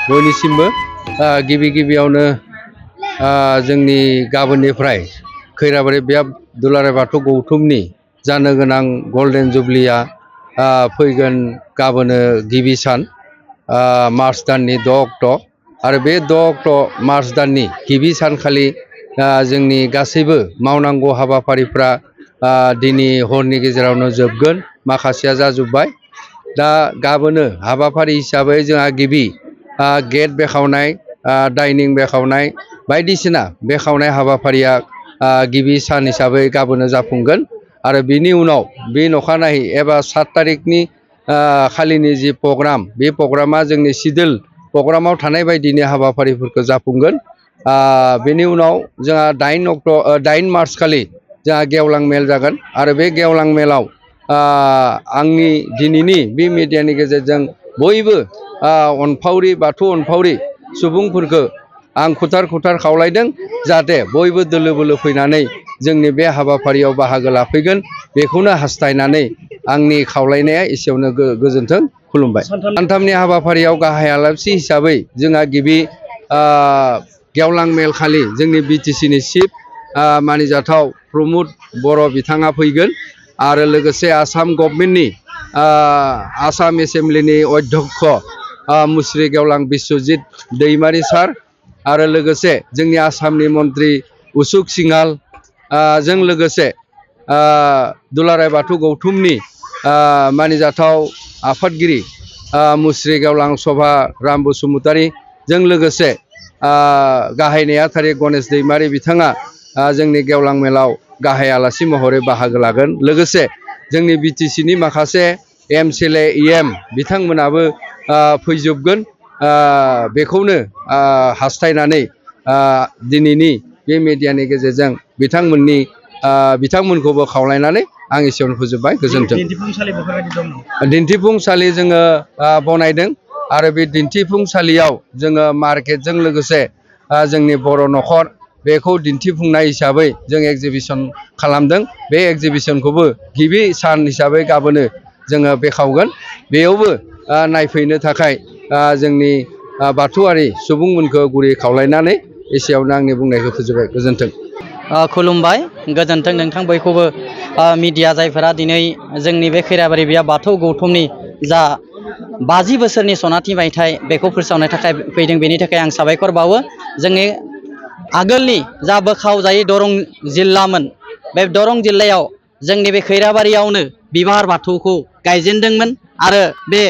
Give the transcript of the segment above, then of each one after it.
बयनिसिमबो गिबि गिबियावनो जोंनि गाबोननिफ्राय खैराबारि बियाब दुलाराय बाथौ गौथुमनि जानो गोनां गल्डेन जुबलिया फैगोन गाबोनो गिबि सान मार्च दाननि 6 अक्ट' आरो बे 6 अक्ट' मार्च दाननि गिबि सानखालि जोंनि गासैबो मावनांगौ हाबाफारिफ्रा दिनै हरनि गेजेरावनो जोबगोन, माखासेया जाजोब्बाय। दा गाबोनो हाबाफारि हिसाबै जोंहा गिबि गेट बेखावनाय, डाइनिं बेखावनाय बायदिसिना बेखावनाय हाबाफारिया गिबि सान हिसाबै गाबोनो जाफुंगोन आरो बिनि उनाव बे अखानायै एबा 7 तारिखनि खालिनि जि प्रग्राम, बे प्रग्रामा जोंनि सिडुल प्रग्रामाव थानाय बायदिनि हाबाफारिफोरखौ जाफुंगोन। बेनि उनाव जोंहा 9 मार्च खालि जोंहा गेवलां मेल जागोन आरो बे गेवलां मेलाव आंनि दिनैनि बे मिडियानि गेजेरजों बयबो अनफावरि बाथौ अनफावरि सुबुंफोरखौ आं खुथार खावलायदों जाहाथे बयबो दोलो बोलो फैनानै जोंनि बे हाबाफारियाव बाहागो लाफैगोन, बेखौनो हास्थायनानै आंनि खावलायनाया एसेयावनो गोजोन्थों। खुलुमबाय। सानथामनि हाबाफारियाव गाहाय आलासि हिसाबै जोंहा गिबि गेवलां मेल खालि जोंनि बिटिसिनि चिफ मानिजाथाव प्रमद बर' बिथाङा फैगोन आरो लोगोसे आसाम गभर्नमेन्टनि आसाम एसेम्बलिनि अध्यक्ष मुस्रि गेवलां बिस्वजित दैमारि सार आरो लोगोसे जोंनि आसामनि मन्त्रि उसुक सिंहाल जों लोगोसे दुलाराय बाथौ गौथुमनि मानिजाथाव आफादगिरि मुस्रि गेवलां सभा राम बसुमतारी जों लोगोसे गाहाय नेहाथारि गणेश दैमारि बिथाङा जोंनि गेवलां मेलाव गाहाय आलासि महरै बाहागो लागोन। लोगोसे जोंनि बिटिसिनि माखासे एमसिएलए इएम बिथांमोनाबो फैजोबगोन। बेखौनो हास्थायनानै दिनैनि बे मिडियानि गेजेरजों बिथांमोनखौबो खावलायनानै आं एसेयावनो फोजोबबाय। गोजोन्थों। दिन्थिफुंसालि जोङो बनायदों आरो बे दिन्थिफुंसालियाव जोङो मार्केटजों लोगोसे जोंनि बर' न'खर बेखौ दिन्थिफुंनाय हिसाबै जों एगजिबिसन खालामदों। बे एगजिबिसनखौबो गिबि सान हिसाबै गाबोनो जोङो बेखावगोन। बेयावबो नायफैनो थाखाय जोंनि बाथौआरि सुबुंमोनखौ गुरै खावलायनानै एसेयावनो आंनि बुंनायखौ फोजोबबाय। गोजोन्थों। खुलुमबाय, गोजोन्थों नोंथां बयखौबो। मिडिया जायफोरा दिनै जोंनि बे खैराबारि बियाब बाथौ गौथुमनि जा 50 बोसोरनि सनाथि मायथाइ बेखौ फोसावनो थाखाय फैदों, बेनि थाखाय आं साबायखर बावो। जोंनि आगोलनि जा बोखाव जायै दरं जिल्लामोन, बे दरं जिल्लायाव जोंनि बे खैराबारियावनो बिबार बाथौखौ गायजेनदोंमोन आरो बे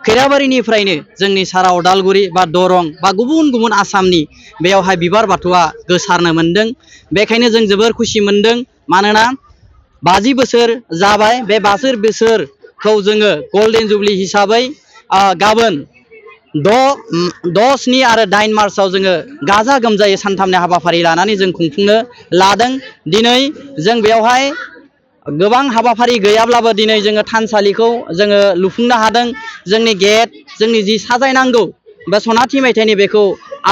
खैराबारिनिफ्रायनो जोंनि सारा उदालगुरि बा दरं बा गुबुन गुबुन आसामनि बेयावहाय बिबार बाथौआ गोसारनो मोन्दों। बेखायनो जों जोबोर खुसि मोन्दों, मानोना 50 बोसोर जाबाय। बे 50 बोसोरखौ जोङो गल्डेन जुबलि हिसाबै गाबोन 6, 7 आरो 8 मार्चआव जोङो गाजा गोमजायै सानथामनि हाबाफारि लानानै जों खुंफुंनो लादों। दिनै जों बेवहाय गोबां हाबाफारि गैयाब्लाबो दिनै जोङो थानसालिखौ जोङो लुफुंनो हादों। जोंनि गेट, जोंनि जि साजायनांगौ बे सनाथि मायथाइनि बेखौ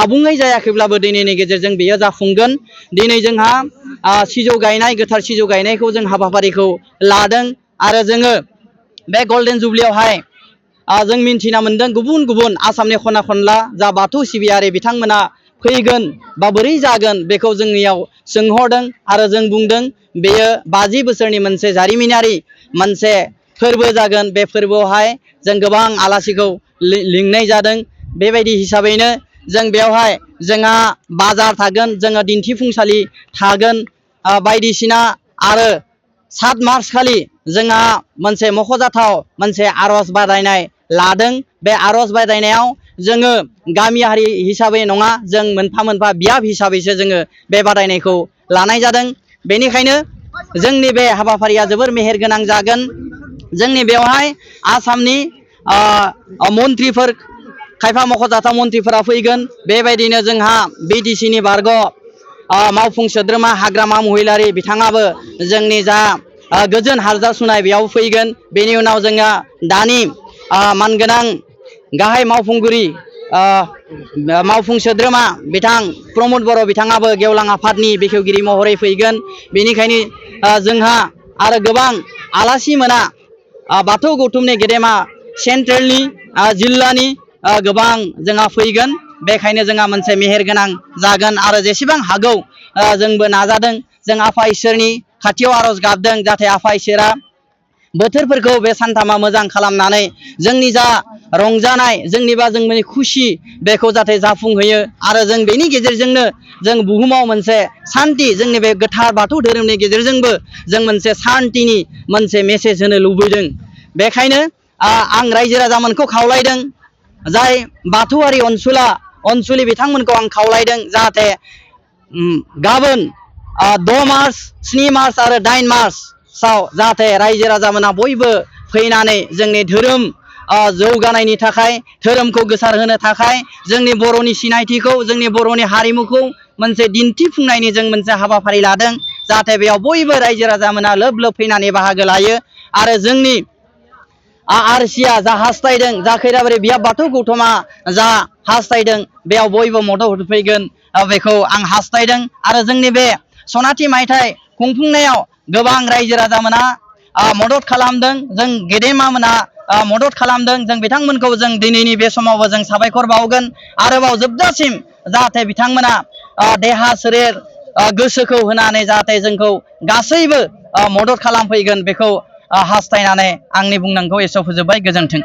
आबुङै जायाखैब्लाबो दिनैनि गेजेरजों बेयो जाफुंगोन। दिनै जोंहा सिजौ गायनाय, गोथार सिजौ गायनायखौ जों हाबाफारिखौ लादों आरो जोङो बे गल्डेन जुबलियावहाय जों मिन्थिना मोन्दों गुबुन गुबुन आसामनि खना खनला जा बाथौ सिबियारि बिथांमोना फैगोन बा बोरै जागोन बेखौ जोंनियाव सोंहरदों आरो जों बुंदों बेयो 50 बोसोरनि मोनसे जारिमिनारि मोनसे फोरबो जागोन। बे फोरबोआवहाय जों गोबां आलासिखौ लिंनाय जादों। बेबायदि हिसाबैनो जों बेवहाय जोंहा बाजार थागोन, जोङो दिन्थिफुंसालि थागोन बायदिसिना। आरो 7 मार्च खालि जोंहा मोनसे मख'जाथाव मोनसे आर'ज बादायनाय लादों। बे आर'ज बादायनायाव जोङो गामियारि हिसाबै नङा, जों मोनफा मोनफा बियाब हिसाबैसो जोङो बे बादायनायखौ लानाय जादों। बेनिखायनो जोंनि बे हाबाफारिया जोबोर मेहेरगोनां जागोन। जोंनि बेवहाय आसामनि मन्थ्रिफोर, खायफा मख'जाथाव मन्थ्रिफोरा फैगोन। बेबायदिनो जोंहा बिटिसिनि बारग' मावफुं सोद्रोमा हाग्रामा महिलारि बिथाङाबो जोंनि जा गोजोन हानजा सुनाय बेयाव फैगोन। बेनि उनाव जोंहा दानि मानगोनां गाहाय मावफुंगिरि मावफुं सोद्रोमा बिथां प्रमद बर' बिथाङाबो गेवलां आफादनि बेखेवगिरि महरै फैगोन। बेनिखायनो जोंहा आरो गोबां आलासि मोना बाथौ गौथुमनि गेदेमा सेन्ट्रेलनि, जिल्लानि गोबां जोंहा फैगोन बेखायनो जोंहा मोनसे मेहेर गोनां जागोन आरो जेसेबां हागौ जोंबो नाजादों जों आफा इसोरनि खाथियाव आरज गाबदों जाहाथे आफा इसोरा बोथोरफोरखौ बे सानथामा मोजां खालामनानै जोंनि जा रंजानाय जोंनिबा जोंनि खुसि बेखौ जाहाथे जाफुंहोयो आरो जों बेनि गेजेरजोंनो जों बुहुमाव मोनसे सान्ति जोंनि बे गोथार बाथौ धोरोमनि गेजेरजोंबो जों मोनसे सान्तिनि मोनसे मेसेज होनो लुबैदों बेखायनो आं रायजो राजामोनखौ खावलायदों जाय बाथौआरि अनसुलि बिथांमोनखौ आं खावलायदों जाहाथे गाबोन 6 मार्च 7 मार्च आरो 8 मार्चआव जाहाथे रायजो राजामोना बयबो फैनानै जोंनि धोरोम जौगानायनि थाखाय धोरोमखौ गोसारहोनो थाखाय जोंनि बर'नि सिनायथिखौ जोंनि बर'नि हारिमुखौ मोनसे दिन्थिफुंनायनि जों मोनसे हाबाफारि लादों जाहाथे बेयाव बयबो रायजो राजामोना लोब लोब फैनानै बाहागो लायो आरो जोंनि आरसिया जा हास्थायदों जा खैराबारि बियाब बाथौ गौथुमा जा हास्थायदों बेयाव बयबो मदद होफैगोन बेखौ आं हास्थायदों आरो जोंनि बे सनाथि मायथाइ खुंफुंनायाव गोबां रायजो राजामोना मदद खालामदों जों गेदेमा मोना मदद खालामदों जों बिथांमोनखौ जों दिनैनि बे समावबो जों साबायखर बावगोन आरोबाव जोबजासिम जाहाथे बिथांमोना देहा सोलेर गोसोखौ होनानै जाहाथे जोंखौ गासैबो मदद खालामफैगोन बेखौ हास्थायनानै आंनि बुंनांगौ एसेयाव फोजोबबाय गोजोन्थों।